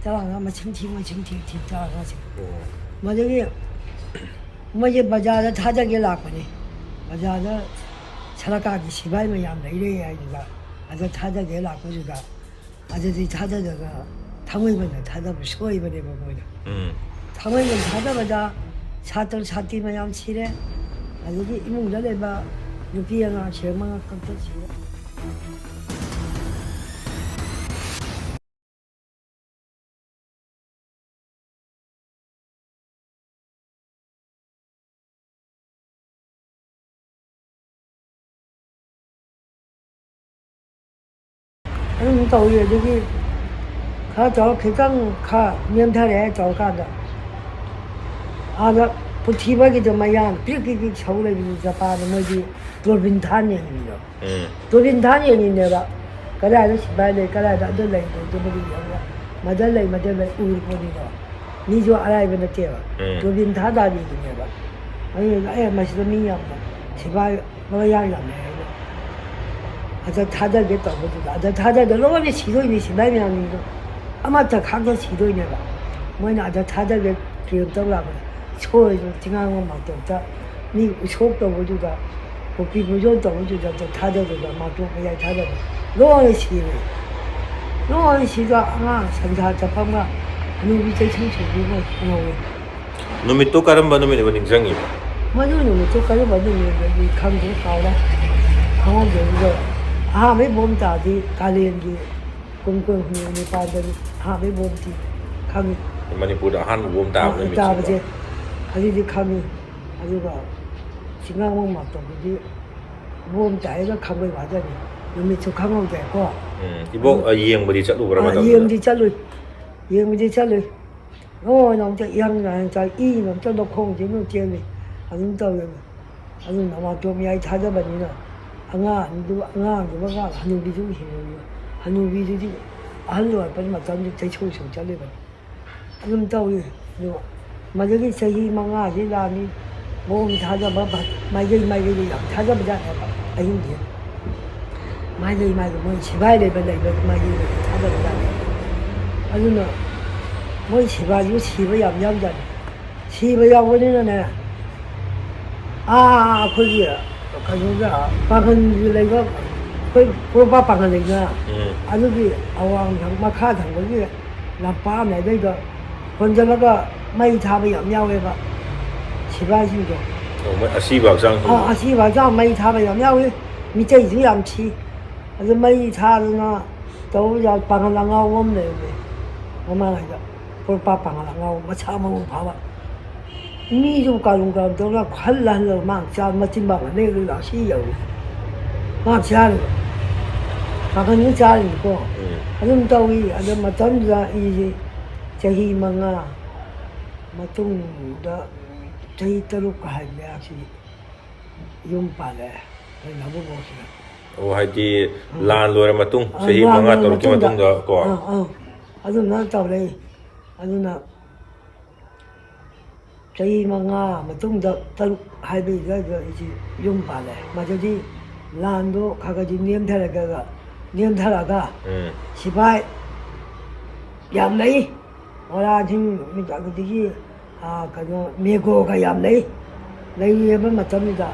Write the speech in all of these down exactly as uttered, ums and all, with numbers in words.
ꯇꯔꯥꯃꯉꯥ ꯃꯁꯤꯡ ꯊꯤ, ꯃꯁꯤꯡ ꯊꯤ, ꯊꯤ ꯇꯔꯥꯃꯉꯥꯁꯦ꯫ ꯑꯣ꯫ ꯃꯗꯒꯤ ꯃꯣꯏꯁꯦ ꯕꯖꯥꯔꯗ ꯊꯥꯗꯒꯦ ꯂꯥꯛꯄꯅꯤ꯫ ꯕꯖꯥꯔꯗ ꯁꯔꯀꯥꯔꯒꯤ ꯁꯤꯐꯥꯏ ꯃꯌꯥꯝ ꯂꯩꯔꯦ ꯍꯥꯏꯗꯨꯗ, ꯑꯗ ꯊꯥꯗꯒꯦ ꯂꯥꯛꯄꯗꯨꯗ, ꯑꯗꯨꯗꯤ ꯊꯥꯗꯗꯅ ꯊꯥꯡꯃꯩꯕꯟꯗ ꯊꯥꯗꯕ ꯁꯣꯏꯕꯅꯦꯕ ꯃꯣꯏꯅ꯫ ꯎꯝ꯫ ꯊꯥꯡꯃꯩꯕꯟ ꯊꯥꯗꯕꯗ ꯁꯥꯇ꯭ꯔ ꯁꯥꯇ꯭ꯔꯤ ꯃꯌꯥꯝ ꯁꯤꯔꯦ, ꯑꯗꯒꯤ ꯏꯃꯨꯡꯗ ꯂꯩꯕ ꯅꯨꯄꯤ ꯑꯉꯥꯡ ꯁꯦꯝ ꯃꯉꯥ ꯈꯛꯇ ꯁꯤꯔꯦ꯫ ꯑꯗꯨꯝ ꯇꯧꯏ꯫ ꯑꯗꯒꯤ ꯈꯔ ꯇꯧꯔ ꯈꯤꯇꯪ ꯈꯔ ꯅꯦꯝꯊꯔꯦ ꯍꯥꯏ ꯇꯧꯔꯀꯥꯟꯗ, ꯑꯥꯗ ꯄꯨꯊꯤ ꯃꯣꯏꯒꯤꯗꯣ ꯃꯌꯥꯡ ꯄ꯭ꯔꯤꯛ ꯄ꯭ꯔꯤꯛ ꯄ꯭ꯔꯤꯛ ꯁꯧ ꯂꯩꯕꯗꯨ ꯖꯄꯥꯟꯗ ꯃꯣꯏꯗꯤ ꯗꯨꯔꯕꯤꯟ ꯊꯥꯟ ꯌꯦꯡꯉꯤꯅꯤꯗꯣ꯫ ꯎꯝ꯫ ꯗꯨꯔꯕꯤꯟ ꯊꯥꯟ ꯌꯦꯡꯉꯤꯅꯦꯕ꯫ ꯀꯗꯥꯏꯗ ꯁꯤꯐꯥꯏ ꯂꯩ, ꯀꯗꯥꯏꯗ ꯑꯗꯨ ꯂꯩ, ꯑꯗꯨ ꯃꯗꯨ ꯌꯦꯡꯉꯒ ꯃꯗ ꯂꯩ, ꯃꯗ ꯂꯩ ꯎꯔꯤ ꯄꯣꯠꯅꯤꯗꯣ꯫ ꯃꯤꯁꯨ ꯑꯔꯥꯏꯕ ꯅꯠꯇꯦꯕ꯫ ꯎꯝ꯫ ꯗꯨꯔꯕꯤꯟ ꯊꯥꯗꯥꯕꯤꯗꯨꯅꯦꯕ꯫ ꯑꯩꯅ ꯑꯦ ꯃꯁꯤꯗ ꯃꯤ ꯌꯥꯝꯅ ꯁꯤꯐꯥꯏ ꯃꯌꯥꯡ ꯌꯥꯝꯃꯦ ꯍꯥꯏꯅ ꯑꯗ ꯊꯥꯗꯒꯦ ꯇꯧꯕꯗꯨꯗ, ꯑꯗ ꯊꯥꯗꯗ ꯂꯣꯏꯅ ꯁꯤꯗꯣꯏꯅꯤ, ꯁꯤꯐꯥꯏ ꯃꯌꯥꯝꯁꯤꯡꯗꯣ ꯑꯃꯠꯇ ꯈꯥꯛꯇ ꯁꯤꯗꯣꯏꯅꯦꯕ꯫ ꯃꯣꯏꯅ ꯑꯗ ꯊꯥꯗꯒꯦ ꯀꯦꯝ ꯇꯧ ꯂꯥꯛꯄꯗ ꯁꯣꯏꯗꯅ ꯆꯤꯡꯉꯥꯡꯕ ꯃꯥꯇꯣꯞꯇ ꯃꯤ ꯎꯁꯣꯞ ꯇꯧꯕꯗꯨꯗ, ꯀꯨꯀꯤ ꯄꯨꯖꯣꯟ ꯇꯧꯕꯗꯨꯗ ꯑꯗ ꯊꯥꯗꯗꯅ ꯃꯥꯇꯣꯞ ꯃꯌꯥꯏ ꯊꯥꯗꯗꯅ ꯂꯣꯏꯅ ꯁꯤꯔꯦ꯫ ꯂꯣꯏꯅ ꯁꯤꯗ ꯑꯉꯥꯡ ꯁꯟꯖꯥ ꯆꯠꯐꯝꯒ ꯍꯅꯨꯕꯤ ꯆꯩꯁꯨ ꯁꯨꯕꯤꯒ ꯉꯧꯋꯦ꯫ ꯅꯨꯃꯤꯠꯇꯨ ꯀꯔꯝꯕ ꯅꯨꯃꯤꯠꯅꯣ ꯅꯤꯡꯁꯤꯡꯉꯤꯕ? ꯃꯗꯨ ꯅꯨꯃꯤꯠꯇꯨ ꯀꯔꯝꯕ ꯅꯨꯃꯤꯠꯅꯣꯗꯤ ꯈꯪꯗꯦ, ꯀꯥꯎꯔꯦ꯫ ꯈꯪꯍꯧꯗꯕꯤꯗ ꯑꯍꯥꯟꯕꯩ ꯕꯣꯝ ꯇꯥꯗꯤ ꯀꯥꯂꯦꯟꯒꯤ ꯀꯨꯝ ꯀꯨꯟꯍꯨꯝꯗꯣꯏ ꯅꯤꯄꯥꯟꯗꯅꯤ ꯑꯍꯥꯟꯕꯩ ꯕꯣꯝ ꯇꯤ ꯈꯪꯉꯤ꯫ ꯃꯅꯤꯄꯨꯔꯗ ꯑꯍꯥꯟꯕ ꯕꯣꯝ ꯇꯥꯕ ꯑ, ꯅꯨꯃꯤꯠꯁꯤꯀꯣ꯫ ꯇꯥꯕꯁꯦ ꯑꯗꯨꯗꯤ ꯈꯪꯉꯤ꯫ ꯑꯗꯨꯒ ꯆꯤꯡꯉꯥꯡꯕꯝ ꯃꯥꯇꯣꯝꯗꯗꯤ ꯕꯣꯝ ꯇꯥꯏꯅ ꯈꯪꯕꯩ ꯋꯥꯗꯅꯤ꯫ ꯅꯨꯃꯤꯠꯁꯨ ꯈꯪꯍꯧꯗ꯭ꯔꯦꯀꯣ꯫ ꯎꯝ꯫ ꯏꯕꯣꯛ, ꯑ, ꯌꯦꯡꯕꯗꯤ ꯆꯠꯂꯨꯕ꯭ꯔꯥ ꯑ, ꯃꯇꯝꯗꯨꯗ? ꯌꯦꯡꯗꯤ ꯆꯠꯂꯨꯏ꯫ ꯌꯦꯡꯕꯗꯤ ꯆꯠꯂꯨꯏ꯫ ꯂꯣꯏꯅ ꯑꯝꯇ ꯏꯔꯪ ꯂꯪꯉ ꯆꯥꯏ꯫ ꯏꯅ ꯑꯝꯇ ꯂꯧꯈꯣꯡꯁꯤ ꯑꯗꯨꯝ ꯆꯦꯜꯂꯤ꯫ ꯑꯗꯨꯝ ꯇꯧꯋꯦꯕ꯫ ꯑꯗꯨꯅ ꯃꯥꯇꯣꯞ ꯃꯌꯥꯏ ꯊꯥꯗꯕꯅꯤꯅ ꯑꯉꯥꯡꯗꯨ, ꯑꯉꯥꯡꯗꯨꯃꯒ ꯍꯅꯨꯕꯤꯗꯨꯒ ꯍꯤꯡꯉꯤꯕ꯫ ꯍꯅꯨꯕꯤꯗꯨꯗꯤ ꯑꯍꯜ ꯑꯣꯏꯔꯛꯄ ꯃꯇꯝꯗ ꯆꯩꯁꯨ ꯁꯨ ꯆꯠꯂꯤꯕꯅꯤ꯫ ꯑꯗꯨꯝ ꯇꯧꯏ꯫ ꯑꯗꯨ ꯃꯗꯨꯒꯤ ꯆꯍꯤ ꯃꯉꯥꯁꯤ ꯂꯥꯛꯑꯅꯤ꯫ ꯕꯣꯝ ꯊꯥꯗꯕ ꯃꯥꯏꯀꯩ ꯃꯥꯏꯀꯩꯗ ꯌꯥꯝ ꯊꯥꯗꯕꯖꯥꯠꯅꯦꯕ ꯑꯍꯤꯡꯁꯦ꯫ ꯃꯥꯏꯀꯩ ꯃꯥꯏꯀꯩ ꯃꯣꯏ ꯁꯤꯐꯥꯏ ꯂꯩꯕ ꯂꯩꯕ ꯃꯥꯏꯀꯩꯗ ꯊꯥꯗꯕꯖꯥꯠꯅꯦ꯫ ꯑꯗꯨꯅ ꯃꯣꯏ ꯁꯤꯕꯥꯏꯁꯨ ꯁꯤꯕ ꯌꯥꯝ ꯌꯥꯎꯖꯥꯠꯅꯤ꯫ ꯁꯤꯕ ꯌꯥꯎꯕꯅꯤꯅꯅꯦ, ꯑꯥ, ꯑꯩꯈꯣꯏꯒꯤ ꯀꯩꯅꯣꯗ, ꯄꯥꯡꯒꯜꯒꯤ ꯂꯩꯕ, ꯑꯩꯈꯣꯏ ꯄꯣꯔꯣꯝꯄꯥꯠ ꯄꯥꯡꯒꯜ ꯂꯩꯗꯅ, ꯎꯝ꯫ ꯑꯗꯨꯒꯤ ꯑꯋꯥꯡ ꯊꯪ-, ꯃꯈꯥ ꯊꯪꯕꯒꯤ ꯂꯝꯄꯥꯛ ꯑꯃ ꯑꯗꯩꯗ ꯍꯣꯟꯖꯜꯂꯒ ꯃꯩ ꯊꯥꯕ ꯌꯥꯝ ꯌꯥꯎꯋꯦꯕ ꯁꯤꯕꯥꯏꯁꯤꯡꯗꯣ꯫ ꯑꯣ, ꯃꯣꯏ ꯑꯁꯤꯕ ꯍꯛꯆꯥꯡ ꯑꯥ, ꯄꯨꯕ꯫ ꯑꯁꯤꯕ ꯍꯛꯆꯥꯡ ꯃꯩ ꯊꯥꯕ ꯌꯥꯝ ꯌꯥꯎꯋꯤ꯫ ꯃꯤꯇꯩꯁꯨ ꯌꯥꯝ ꯁꯤ꯫ ꯑꯗꯨ ꯃꯩ ꯊꯥꯗꯅ ꯇꯧꯕ ꯌꯥꯝ ꯄꯥꯡꯒꯜ ꯑꯉꯥꯎꯕ ꯑꯃ ꯂꯩꯔꯝꯃꯦ ꯃꯃꯥꯡꯉꯩꯗ꯫ ꯄꯣꯔꯣꯝꯄꯥꯠ ꯄꯥꯡꯒꯜ ꯑꯉꯥꯎꯕ ꯃꯁꯥ ꯃꯎ ꯐꯕ꯫ ꯃꯤꯁꯨ ꯀꯥꯂꯨꯝ ꯀꯥꯂꯨꯝ ꯇꯧꯔꯒ ꯍꯜꯂ ꯍꯜꯂꯒ ꯃꯥ ꯆꯥ ꯃꯆꯤꯟ ꯄꯥꯡꯒꯜ ꯂꯩꯔꯒ ꯁꯤ ꯌꯧꯔꯤ꯫ ꯃꯥ ꯆꯥꯔꯤꯕ꯫ ꯄꯥꯡꯒꯜꯁꯨ ꯆꯥꯔꯤꯅꯤꯀꯣ꯫ ꯎꯝ꯫ ꯑꯗꯨꯝ ꯇꯧꯏ꯫ ꯑꯗꯨ ꯃꯇꯝꯗꯨꯗ ꯑꯩꯁꯦ ꯆꯍꯤ ꯃꯉꯥ ꯃꯇꯨꯡꯗ ꯆꯍꯤ ꯇꯔꯨꯛꯀ ꯍꯥꯏꯕ ꯑꯁꯤ ꯌꯨꯝ ꯄꯥꯜꯂꯦ ꯑꯩꯈꯣꯏ ꯅꯥꯕꯨꯡꯕꯣꯛꯁꯤꯅ꯫ ꯑꯣ, ꯍꯥꯏꯗꯤ ꯎꯝ꯫ ꯂꯥꯟ ꯂꯣꯏꯔ ꯃꯇꯨꯡ, ꯑꯥ, ꯆꯍꯤ ꯂꯥꯟ ꯃꯉꯥ ꯂꯣꯏꯔ ꯇꯔꯨꯛꯀꯤ ꯃꯇꯨꯡꯗ꯫ ꯃꯇꯨꯡꯗ ꯀꯣ? ꯑꯥ, ꯑꯥ꯫ ꯑꯗꯨꯝꯅ ꯇꯧꯔꯛꯏ꯫ ꯑꯗꯨꯅ ꯆꯍꯤ ꯃꯉꯥ ꯃꯇꯨꯡꯗ, ꯇꯔꯨꯛ ꯍꯥꯏꯕꯒꯤ ꯑꯗꯨꯋꯥꯏꯗ ꯑꯩꯁꯤ ꯌꯨꯝ ꯄꯥꯜꯂꯦ꯫ ꯃꯗꯨꯗꯤ ꯂꯥꯟꯗꯣ ꯈꯔ ꯈꯔꯗꯤ ꯅꯦꯝꯊꯔꯒ, ꯅꯦꯝꯊꯔꯒ ꯎꯝ꯫ ꯁꯤꯐꯥꯏ ꯌꯥꯝ ꯂꯩ꯫ ꯃꯣꯔꯥꯁꯤꯡ, ꯑꯗꯒꯤ, ꯑꯥ, ꯀꯩꯅꯣ, ꯃꯦꯒꯣꯒ ꯌꯥꯝ ꯂꯩ꯫ ꯂꯩꯔꯤꯕ ꯃꯇꯝꯗꯨꯗ꯫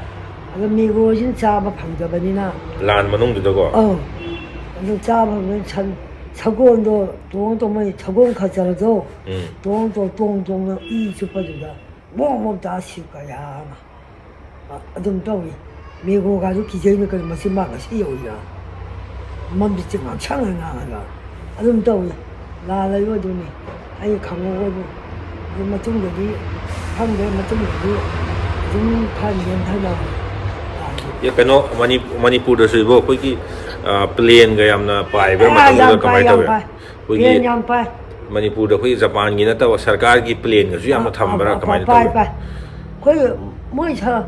ꯑꯗꯣ ꯃꯦꯒꯣꯁꯤꯅ ꯆꯥꯕ ꯐꯪꯗꯕꯅꯤꯅ꯫ ꯂꯥꯟ ꯃꯅꯨꯡꯗꯨꯗꯀꯣ? ꯑꯧ꯫ ꯑꯗꯨ ꯆꯥꯕ ꯐꯪꯗꯕꯅꯤꯅ ꯁꯟ-, ꯁꯒꯣꯜꯗꯣ ꯇꯣꯡꯉ ꯇꯣꯡꯉ ꯃꯣꯏ ꯁꯒꯣꯜ ꯈꯆꯔꯗꯣ ꯎꯝ꯫ ꯇꯣꯡ ꯇꯣꯡ ꯇꯣꯡ ꯇꯣꯡꯅ ꯏ ꯆꯨꯞꯄꯗꯨꯗ ꯃꯣꯡ ꯃꯣꯡ ꯇꯥ ꯁꯤ ꯀꯌꯥ ꯑꯃ꯫ ꯑ-, ꯑꯗꯨꯝ ꯇꯧꯏ꯫ ꯃꯦꯒꯣꯒꯥꯁꯨ ꯀꯤꯖꯩꯅ ꯀꯩꯅꯣ ꯃꯆꯤꯟ ꯃꯥ ꯉꯁꯤ ꯌꯧꯔꯤꯔꯥ? ꯃꯃꯤꯠꯁꯦ ꯉꯥꯡꯁꯪ ꯉꯥꯡꯉꯒ ꯑꯗꯨꯝ ꯇꯧꯏ꯫ ꯂꯥꯜꯂꯛꯏꯕ ꯑꯗꯨꯅꯤ꯫ ꯑꯩ ꯈꯪꯍꯧꯕꯕꯨ꯫ ꯑꯗꯨ ꯃꯇꯨꯡꯗꯗꯤ ꯈꯪꯗ꯭ꯔꯦ, ꯃꯇꯨꯡꯗꯗꯤ ꯑꯗꯨꯝ ꯈꯔ ꯅꯦꯝꯊꯅ ꯂꯥꯛꯑꯦ꯫ ꯑꯦ, ꯀꯩꯅꯣ, ꯃꯅꯤ-, ꯃꯅꯤꯄꯨꯔꯗꯁꯨ ꯏꯕꯣ, ꯑꯩꯈꯣꯏꯒꯤ, ꯑ, ꯄ꯭ꯂꯦꯟꯒ ꯌꯥꯝꯅ ꯄꯥꯏꯕ꯭ꯔꯥ ꯑꯥ, ꯃꯇꯝꯗꯨꯗ ꯌꯥꯝ ꯄꯥꯏ, ꯀꯃꯥꯏꯅ ꯌꯥꯝ ꯇꯧꯋꯦ? ꯄꯥꯏ꯫ ꯑꯩꯈꯣꯏꯒꯤ ꯄ꯭ꯂꯦꯟ ꯌꯥꯝ ꯄꯥꯏ꯫ ꯃꯅꯤꯄꯨꯔꯗ ꯑꯩꯈꯣꯏꯒꯤ ꯖꯄꯥꯟꯒꯤ ꯅꯠꯇꯕ ꯁꯔꯀꯥꯔꯒꯤ ꯄ꯭ꯂꯦꯟꯒꯁꯨ ꯌꯥꯝꯅ ꯑꯥ, ꯊꯝꯕ꯭ꯔꯥ? ꯑꯥ, ꯀꯃꯥꯏꯅ ꯄꯥꯏ, ꯇꯧꯒꯦ? ꯄꯥꯏ꯫ ꯑꯩꯈꯣꯏ ꯃꯣꯏ ꯁ-,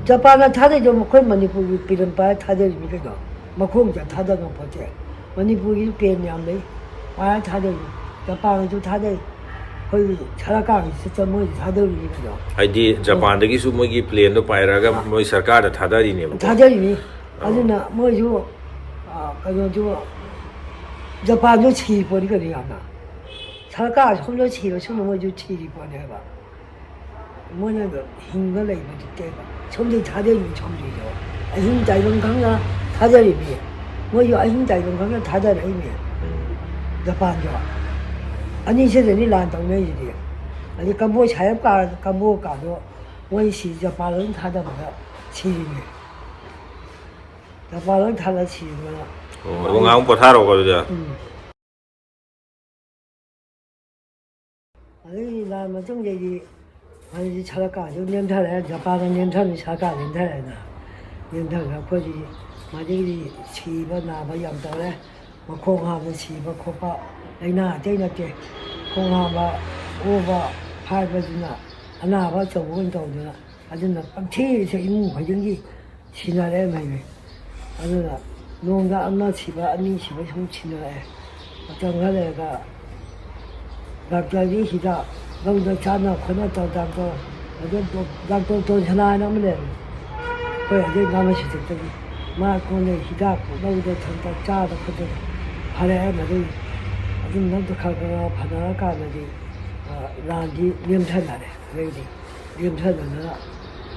ꯖꯄꯥꯟꯅ ꯊꯥꯗꯩꯗꯣ ꯃꯈꯣꯏ ꯃꯅꯤꯄꯨꯔꯒꯤ ꯄꯤꯔꯝ ꯄꯥꯏꯔ ꯊꯥꯗꯔꯤꯅꯤ ꯀꯩꯅꯣ꯫ ꯃꯈꯣꯡꯁꯦ ꯊꯥꯗ ꯉꯝꯄꯣꯠꯇꯦ꯫ ꯃꯅꯤꯄꯨꯔꯒꯤ ꯄ꯭ꯂꯦꯟ ꯌꯥꯝ ꯂꯩ꯫ ꯄꯥꯏꯔ ꯊꯥꯗꯔꯤꯅꯤ꯫ ꯖꯄꯥꯟꯒꯤꯁꯨ ꯊꯥꯗꯩ꯫ ꯑꯩꯈꯣꯏꯒꯤ ꯁꯔꯀꯥꯔꯒꯤ ꯁꯤꯁꯇꯦꯝ ꯃꯣꯏꯁꯨ ꯊꯥꯗꯔꯤꯅꯤ ꯀꯩꯅꯣ꯫ ꯍꯥꯏꯗꯤ ꯖꯄꯥꯟꯗꯒꯤꯁꯨ ꯃꯣꯏꯒꯤ ꯄ꯭ꯂꯦꯟꯗꯣ ꯄꯥꯏꯔꯒ ꯑꯥ꯫ ꯃꯣꯏ ꯁꯔꯀꯥꯔꯗ ꯊꯥꯗꯔꯤꯅꯦꯕꯀꯣ꯫ ꯊꯥꯗꯔꯤꯅꯤ꯫ ꯑꯥ꯫ ꯑꯗꯨꯅ ꯃꯣꯏꯁꯨ, ꯑꯥ, ꯀꯩꯅꯣꯁꯨ, ꯖꯄꯥꯟꯁꯨ ꯁꯤꯄꯣꯠꯅꯤ ꯀꯩꯅꯣ ꯌꯥꯝꯅ꯫ ꯁꯔꯀꯥꯔ ꯁꯣꯝꯗ ꯁꯤꯔꯁꯨ ꯃꯣꯏꯁꯨ ꯁꯤꯔꯤ ꯄꯣꯠꯅꯦꯕ꯫ ꯃꯣꯏꯅ ꯍꯤꯡꯕ ꯂꯩꯕ ꯅꯠꯇꯦꯕ꯫ ꯁꯣꯝꯗꯒꯤ ꯊꯥꯗꯔꯤꯕ ꯁꯣꯝꯗꯒꯤꯁꯨ꯫ ꯑꯍꯤꯡ ꯆꯥꯏꯐꯝ ꯈꯪꯅ ꯊꯥꯗꯔꯤꯕꯅꯤ꯫ ꯃꯣꯏꯁꯨ ꯑꯍꯤꯡ ꯆꯥꯏꯐꯝ ꯈꯪꯅ ꯊꯥꯗꯔꯛꯏꯅꯦ꯫ ꯎꯝ꯫ ꯖꯄꯥꯟꯁꯨ꯫ ꯑꯅꯤꯁꯤꯗꯅꯤ ꯂꯥꯟ ꯇꯧꯅꯔꯤꯁꯤꯗꯤ꯫ ꯑꯗꯩ ꯀꯝꯕꯣ ꯁꯥꯍꯦꯕ ꯀꯥ-, ꯀꯝꯕꯣ ꯀꯥꯗꯣ ꯃꯣꯏ ꯁꯤ ꯖꯄꯥꯟ ꯂꯣꯏ ꯊꯥꯗꯕꯗ ꯁꯤꯔꯤꯅꯦ꯫ ꯖꯄꯥꯟ ꯂꯣꯏ ꯊꯥꯗ ꯁꯤꯔꯤꯅꯦ꯫ ꯑꯣ, ꯑꯗꯨ ꯉꯥꯏꯍꯥꯛ ꯄꯣꯊꯥꯔꯛꯑꯣꯀꯣ ꯑꯗꯨꯗꯤ꯫ ꯎꯝ꯫ ꯑꯗꯒꯤ ꯂꯥꯟ ꯃꯇꯨꯡꯗꯒꯤ ꯍꯧꯖꯤꯛꯇꯤ ꯁꯔꯀꯥꯔꯁꯨ ꯅꯦꯝꯊꯔꯦ, ꯖꯄꯥꯟꯅ ꯅꯦꯝꯊꯔꯦ, ꯁꯔꯀꯥꯔ ꯅꯦꯝꯊꯔꯦꯅ꯫ ꯅꯦꯝꯊꯔꯒ ꯑꯩꯈꯣꯏꯒꯤ ꯃꯗꯒꯤꯗꯤ ꯁꯤꯕ ꯅꯥꯕ ꯌꯥꯝ ꯇꯧꯔꯦ꯫ ꯃꯈꯣꯡ ꯍꯥꯝꯕ ꯁꯤꯕ ꯈꯣꯠꯄ ꯂꯥꯏꯅꯥ ꯑꯇꯩ ꯅꯠꯇꯦ꯫ ꯈꯣꯡ ꯍꯥꯝꯕ, ꯑꯣꯕ, ꯐꯥꯏꯕꯗꯨꯅ ꯑꯅꯥꯕ ꯑꯆꯧꯕ ꯑꯣꯏꯅ ꯇꯧꯗꯅ ꯑꯗꯨꯅ ꯄꯪꯊꯤꯁꯦ ꯏꯃꯨꯡ ꯈꯨꯗꯤꯡꯒꯤ ꯁꯤꯅꯔꯦ ꯃꯩꯅꯤ꯫ ꯑꯗꯨꯅ ꯅꯣꯡꯃꯗ ꯑꯃ ꯁꯤꯕ, ꯑꯅꯤ ꯁꯤꯕ ꯁꯨꯝ ꯁꯤꯅꯔꯛꯑꯦ꯫ ꯃꯇꯝ ꯈꯔ ꯂꯩꯔꯒ ꯗꯥꯛꯇꯔꯒꯤ ꯍꯤꯗꯥꯛ ꯂꯧꯗ ꯆꯥꯅ ꯈꯣꯠꯅ ꯇꯧ ꯗꯥꯛꯇꯔ, ꯑꯗꯨ ꯗꯣꯛ-, ꯗꯥꯛꯇꯔ ꯇꯣꯟꯁꯅꯥ ꯍꯥꯏꯅ ꯑꯃ ꯂꯩꯔꯝꯃꯤ꯫ ꯑꯩꯈꯣꯏ ꯑꯗꯩ ꯅꯥꯃ ꯁꯤꯇꯛꯇꯒꯤ ꯃꯥ ꯑꯩꯉꯣꯟꯗ ꯍꯤꯗꯥꯛ ꯂꯧꯗ ꯊꯛꯇ ꯆꯥꯗ ꯈꯣꯠꯇꯅ ꯐꯔꯦ ꯍꯥꯏꯅ ꯑꯗꯨꯝ, ꯑꯗꯨꯝ ꯅꯪꯗꯣ ꯈꯔ ꯈꯔ ꯐꯅꯔꯀꯥꯟꯗꯗꯤ, ꯑ, ꯂꯥꯟꯗꯤ ꯅꯦꯝꯊꯅꯔꯦ꯫ ꯑꯗꯩꯗꯤ ꯌꯨꯝꯊꯗꯅ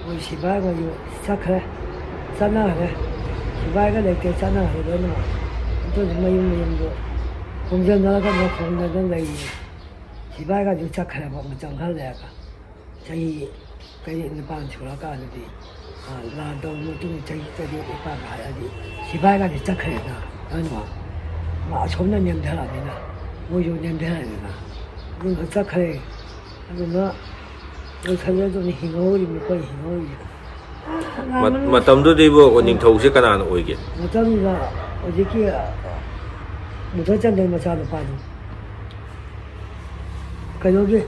ꯃꯣꯏ ꯁꯤꯐꯥꯏꯈꯩꯁꯨ ꯆꯠꯈ꯭ꯔꯦ, ꯆꯠꯅꯈ꯭ꯔꯦ꯫ ꯁꯤꯐꯥꯏꯒ ꯂꯩꯇꯦ, ꯆꯠꯅꯈ꯭ꯔꯦ ꯂꯣꯏꯅꯃꯛ꯫ ꯑꯗꯨꯅ ꯃꯌꯨꯝ ꯃꯌꯨꯝꯗꯣ ꯍꯣꯡꯖꯟꯅꯔꯒ ꯃꯣꯏ ꯍꯣꯡꯅꯗꯅ ꯂꯩꯔꯤꯅꯦ꯫ ꯁꯤꯐꯥꯏꯒꯁꯨ ꯆꯠꯈ꯭ꯔꯦꯕ ꯃꯇꯝ ꯈꯔ ꯂꯩꯔꯒ꯫ ꯆꯍꯤ ꯇꯔꯦꯠ ꯅꯤꯄꯥꯟ ꯁꯨꯔꯀꯥꯟꯗꯗꯤ, ꯑ, ꯂꯥꯟ ꯇꯧꯔꯕ ꯃꯇꯨꯡ ꯆꯍꯤ ꯇꯔꯦꯠ ꯅꯤꯄꯥꯟ ꯍꯥꯏꯔꯗꯤ ꯁꯤꯐꯥꯏꯒꯗꯤ ꯆꯠꯈ꯭ꯔꯦꯗꯅ ꯂꯣꯏꯅꯃꯛ꯫ ꯃꯥ ꯑꯁꯣꯝꯅ ꯅꯦꯝꯊꯔꯛꯑꯕꯅꯤꯅ ꯃꯣꯏꯁꯨ ꯅꯦꯝꯊꯔꯛꯑꯦꯗꯅ꯫ ꯑꯗꯨꯅ ꯆꯠꯈ꯭ꯔꯦ꯫ ꯑꯗꯨꯅ ꯂꯣꯏꯁꯜꯂꯦ, ꯑꯗꯨꯅ ꯍꯤꯡꯍꯧꯔꯤꯕꯅꯤ ꯑꯩꯈꯣꯏ ꯍꯤꯡꯍꯧꯔꯤꯁꯦ꯫ ꯃ-, ꯃꯇꯝꯗꯨꯗꯩꯕꯨ ꯅꯤꯡꯊꯧꯁꯦ ꯀꯅꯥꯅ ꯑꯣꯏꯒꯦ? ꯃꯇꯝꯗꯨꯗ ꯍꯧꯖꯤꯛꯀꯤ ꯃꯨꯗꯆꯟꯗ꯭ꯔ ꯃꯆꯥꯅꯨꯄꯥꯗꯣ, ꯀꯩꯅꯣꯒꯤ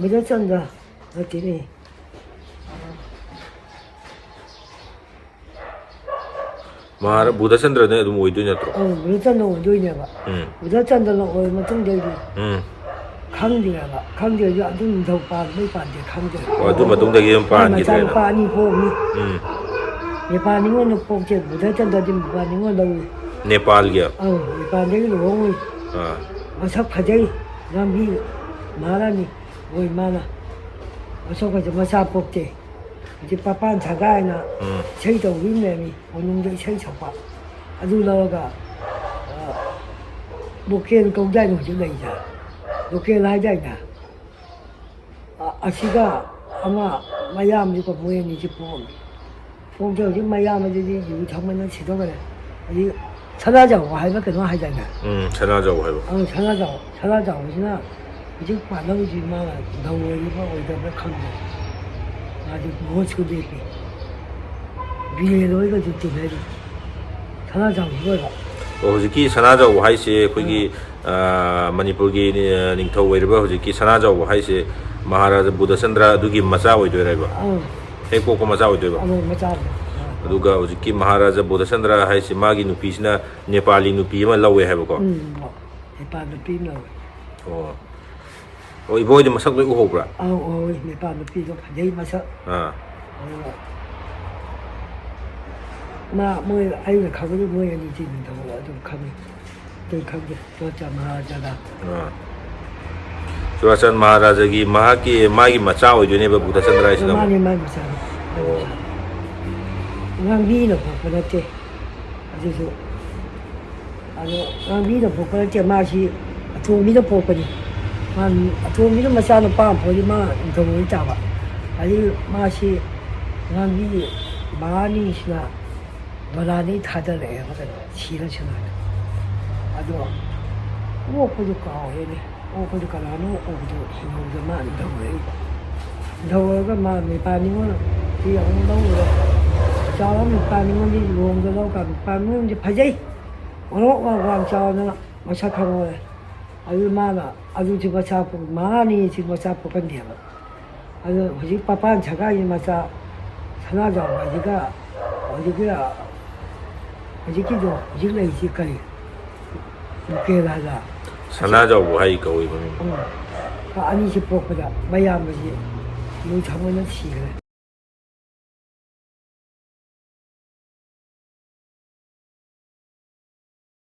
ꯃꯨꯗꯆꯟꯗ꯭ꯔ ꯅꯠꯇꯦꯅꯦ꯫ ꯃꯍꯥꯔꯥ-, ꯕꯨꯙꯆꯟꯗ꯭ꯔꯅ ꯑꯗꯨꯝ ꯑꯣꯏꯗꯣꯏ ꯅꯠꯇ꯭ꯔꯣ? ꯑꯧ, ꯕꯨꯙꯆꯟꯗ꯭ꯔ ꯑꯣꯏꯗꯣꯏꯅꯦꯕ꯫ ꯎꯝ꯫ ꯕꯨꯙꯆꯟꯗ꯭ꯔꯅ ꯑꯣꯏꯔ ꯃꯇꯨꯡꯗꯩꯗꯤ ꯎꯝ꯫ ꯈꯪꯗꯦꯕ꯫ ꯈꯪꯗꯦꯁꯨ ꯑꯗꯨꯝ ꯅꯤꯡꯊꯧ ꯄꯥꯟꯕꯩ ꯄꯥꯟꯗꯦ ꯈꯪꯗꯦ꯫ ꯑꯣ, ꯑꯗꯨ ꯃꯇꯨꯡꯗꯒꯤ ꯑꯗꯨꯝ ꯃꯥꯏ ꯄꯥꯟꯈꯤꯗ꯭ꯔꯦꯅ꯫ ꯃꯆꯥꯅꯨꯄꯥ ꯑꯅꯤ ꯄꯣꯛꯑꯝꯃꯤ꯫ ꯎꯝ꯫ ꯅꯦꯄꯥꯜ ꯅꯤꯉꯣꯜꯅ ꯄꯣꯛꯇꯦ, ꯕꯨꯙꯆꯟꯗ꯭ꯔꯗꯤ ꯅꯦꯄꯥꯜ ꯅꯤꯉꯣꯜ ꯂꯧꯏ꯫ ꯅꯦꯄꯥꯜꯒꯤ? ꯑꯪ, ꯅꯦꯄꯥꯜꯗꯒꯤ ꯂꯨꯍꯣꯡꯉꯨꯏ꯫ ꯑꯥ꯫ ꯃꯁꯛ ꯐꯖꯩ, ꯂꯝꯕꯤ ꯃꯍꯥꯔꯥꯅꯤ ꯑꯣꯏ ꯃꯥꯅ꯫ ꯃꯁꯛ ꯐꯖꯩ, ꯃꯆꯥ ꯄꯣꯛꯇꯦ꯫ ꯍꯧꯖꯤꯛ ꯄꯥꯄꯥꯟ ꯁꯥꯒꯥ ꯍꯥꯏꯅ ꯎꯝ꯫ ꯏꯁꯩ ꯇꯧꯕꯤ ꯑꯃ ꯂꯩꯔꯝꯃꯤ, ꯀꯣꯅꯨꯡꯗ ꯏꯁꯩ ꯁꯛꯄ꯫ ꯑꯗꯨ ꯂꯧꯔꯒ, ꯑ, ꯂꯣꯀꯦꯜ ꯀꯧꯗꯥꯏꯅꯦ ꯍꯧꯖꯤꯛ ꯂꯩꯔꯤꯁꯦ꯫ ꯂꯣꯀꯦꯜ ꯍꯥꯏꯗꯥꯏꯅꯦ? ꯑ-, ꯑꯁꯤꯒ ꯑꯃ ꯃꯌꯥꯝꯁꯤꯒ ꯃꯣꯏ ꯑꯅꯤꯁꯤ ꯄꯣꯛꯑꯝꯃꯤ꯫ ꯄꯣꯛꯇ ꯍꯧꯖꯤꯛ ꯃꯌꯥꯝ ꯑꯗꯨꯗꯤ ꯌꯨ ꯊꯛꯃꯟꯗꯅ ꯁꯤꯗꯣꯛꯈ꯭ꯔꯦ꯫ ꯍꯧꯖꯤꯛ ꯁꯅꯥꯖꯥꯎꯕ ꯍꯥꯏꯕ ꯀꯩꯅꯣ ꯍꯥꯏꯗꯥꯏꯅꯦ? ꯎꯝ, ꯁꯅꯥꯖꯥꯎ ꯍꯥꯏꯕ꯫ ꯑꯪ, ꯁꯅꯥꯖꯥꯎ-, ꯁꯅꯥꯖꯥꯎꯕꯁꯤꯅ ꯍꯧꯖꯤꯛ ꯄꯥꯜꯂꯝꯁꯤ ꯃꯥꯅ ꯅꯧ ꯑꯣꯏꯔꯤꯕ꯭ꯔꯥ ꯑꯣꯏꯗꯕ꯭ꯔꯥ ꯈꯪꯗꯦ꯫ ꯃꯥꯗꯤ ꯃꯍꯨꯠꯁꯨ ꯂꯦꯞꯄꯤ꯫ ꯕꯤꯔꯦꯟ ꯍꯣꯏꯒꯁꯨ ꯇꯤꯟꯅꯔꯤ꯫ ꯁꯅꯥꯖꯥꯎꯕ ꯑꯣꯏꯕ꯫ ꯑꯣ, ꯍꯧꯖꯤꯛꯀꯤ ꯁꯅꯥꯖꯥꯎꯕ ꯍꯥꯏꯁꯦ ꯑꯩꯈꯣꯏꯒꯤ, ꯑꯥ꯫ ꯑꯥ, ꯃꯅꯤꯄꯨꯔꯒꯤ ꯅꯤ-, ꯅꯤꯡꯊꯧ ꯑꯣꯏꯔꯤꯕ ꯍꯧꯖꯤꯛꯀꯤ ꯁꯅꯥꯖꯥꯎꯕ ꯍꯥꯏꯁꯦ ꯃꯍꯥꯔꯥꯖꯥ ꯕꯨꯙꯆꯟꯗ꯭ꯔ ꯑꯗꯨꯒꯤ ꯃꯆꯥ ꯑꯣꯏꯗꯣꯏꯔꯥꯕ? ꯑꯥ꯫ ꯍꯦꯛ ꯄꯣꯛꯄ ꯃꯆꯥ ꯑꯣꯏꯗꯣꯏꯕ? ꯑꯥ, ꯃꯆꯥꯅꯤ꯫ ꯑꯥ꯫ ꯑꯗꯨꯒ ꯍꯧꯖꯤꯛꯀꯤ ꯃꯍꯥꯔꯥꯖꯥ ꯕꯨꯙꯆꯟꯗ꯭ꯔ ꯍꯥꯏꯁꯦ ꯃꯥꯒꯤ ꯅꯨꯄꯤꯁꯤꯅ ꯅꯦꯄꯥꯂꯤ ꯅꯨꯄꯤ ꯑꯃ ꯂꯧꯋꯦ ꯍꯥꯏꯕꯀꯣ? ꯎꯝ, ꯅꯦꯄꯥꯜ ꯅꯨꯄꯤ ꯑꯃ ꯂꯧꯋꯦ꯫ ꯑꯣ꯫ ꯑꯣ, ꯏꯕꯣꯏꯗꯤ ꯃꯁꯛ ꯂꯣꯏ ꯎꯍꯧꯕ꯭ꯔꯥ? ꯑꯧ, ꯎꯍꯧꯏ꯫ ꯅꯦꯄꯥꯜ ꯅꯨꯄꯤꯗꯣ ꯐꯖꯩ ꯃꯁꯛ꯫ ꯑꯥ꯫ ꯑꯗꯨꯒ ꯃꯥ, ꯃꯣꯏ, ꯑꯩꯅ ꯈꯪꯕꯗꯤ ꯃꯣꯏ ꯑꯅꯤ ꯆꯦꯟꯃꯤꯟꯅꯕ ꯑꯗꯨꯝ ꯈꯪꯉꯤ꯫ ꯑꯇꯩ ꯈꯪꯗꯦ꯫ ꯆꯨꯔꯥꯆꯥꯟ ꯃꯍꯥꯔꯥꯖꯥꯒ꯫ ꯑꯥ꯫ ꯆꯨꯔꯥꯆꯥꯟ ꯃꯍꯥꯔꯥꯖꯥꯒꯤ ꯃꯍꯥꯛꯀꯤ, ꯃꯥꯒꯤ ꯃꯆꯥ ꯑꯣꯏꯗꯣꯏꯅꯦꯕ ꯕꯨꯙꯆꯟꯗ꯭ꯔ ꯍꯥꯏꯁꯤꯅ ꯑꯃꯨꯛ? ꯃꯥꯅꯦ, ꯃꯥꯒꯤ ꯃꯆꯥꯅꯤ꯫ ꯃꯥꯒꯤ ꯃꯆꯥꯅꯤ꯫ ꯉꯥꯡꯕꯤꯅ ꯄꯣꯛꯄ ꯅꯠꯇꯦ꯫ ꯑꯗꯨꯁꯨ, ꯑꯗꯣ ꯉꯥꯡꯕꯤꯅ ꯄꯣꯛꯄ ꯅꯠꯇꯦ, ꯃꯥꯁꯤ ꯑꯇꯣꯝꯕꯤꯅ ꯄꯣꯛꯄꯅꯤ꯫ ꯃꯥ ꯑꯇꯣꯝꯕꯤꯅ ꯃꯆꯥꯅꯨꯄꯥ ꯑꯃ ꯄꯣꯛꯏ, ꯃꯥ ꯅꯤꯡꯊꯧ ꯑꯣꯏ ꯇꯥꯕ꯫ ꯑꯗꯩ ꯃꯥꯁꯤ ꯉꯥꯡꯕꯤ ꯃꯍꯥꯔꯥꯅꯤꯁꯤꯅ ꯗꯣꯂꯥꯟꯗꯒꯤ ꯊꯥꯗꯔꯛꯑꯦꯕ ꯀꯩꯅꯣ, ꯁꯤꯔꯁꯅꯨ ꯍꯥꯏꯅ꯫ ꯑꯗꯣ ꯑꯣꯛꯄꯗꯨ ꯀꯥꯎꯔꯦꯅꯦ꯫ ꯑꯣ, ꯑꯩꯈꯣꯏꯗꯤ ꯀꯅꯥꯅꯣ ꯑꯣꯏꯕꯗꯣ ꯍꯤꯡꯍꯧꯗ ꯃꯥ ꯅꯤꯡꯊꯧꯔꯛꯏ꯫ ꯅꯤꯡꯊꯧꯔꯒ ꯃꯥ ꯅꯦꯄꯥꯜ ꯅꯤꯉꯣꯜ ꯁꯤ ꯑꯃꯨꯛ ꯂꯧꯔꯦ꯫ ꯆꯥꯎꯔ ꯅꯦꯄꯥꯜ ꯅꯤꯉꯣꯜꯗꯤ ꯂꯨꯍꯣꯡꯗ ꯂꯧꯔꯀꯥꯟꯗ ꯅꯦꯄꯥꯜ ꯅꯤꯉꯣꯜꯗꯤ ꯐꯖꯩ꯫ ꯉꯧꯔꯣꯛ ꯉꯧꯔꯣꯛ ꯋꯥꯡ ꯆꯥꯎꯗꯅ ꯃꯁꯛ ꯈꯪꯍꯧꯔꯦ꯫ ꯑꯗꯨ ꯃꯥꯅ ꯑꯗꯨꯁꯨ ꯃꯆꯥ ꯄꯣꯛ-, ꯃꯍꯥꯔꯥꯅꯤꯁꯤ ꯃꯆꯥ ꯄꯣꯛꯍꯟꯗꯦꯕ꯫ ꯑꯗꯣ ꯍꯧꯖꯤꯛ ꯄꯥꯄꯥꯟ ꯁꯔꯀꯥꯔꯒꯤ ꯃꯆꯥ ꯁꯅꯥꯖꯥꯎꯕ ꯍꯥꯏꯁꯤꯒ ꯍꯧꯖꯤꯛꯀꯤ, ꯍꯧꯖꯤꯛꯀꯤꯗꯣ, ꯍꯧꯖꯤꯛ ꯂꯩꯔꯤꯁꯤ ꯀꯔꯤ? ꯂꯣꯀꯦꯜ ꯍꯥꯏꯕ? ꯁꯅꯥꯖꯥꯎꯕ ꯍꯥꯏ ꯀꯧꯏ ꯃꯃꯤꯡ꯫ ꯎꯝ꯫ ꯑꯅꯤꯁꯤ ꯄꯣꯛꯄꯗ ꯃꯌꯥꯝꯕꯁꯤ ꯌꯨ ꯊꯛꯃꯟꯗꯅ ꯁꯤꯈ꯭ꯔꯦ꯫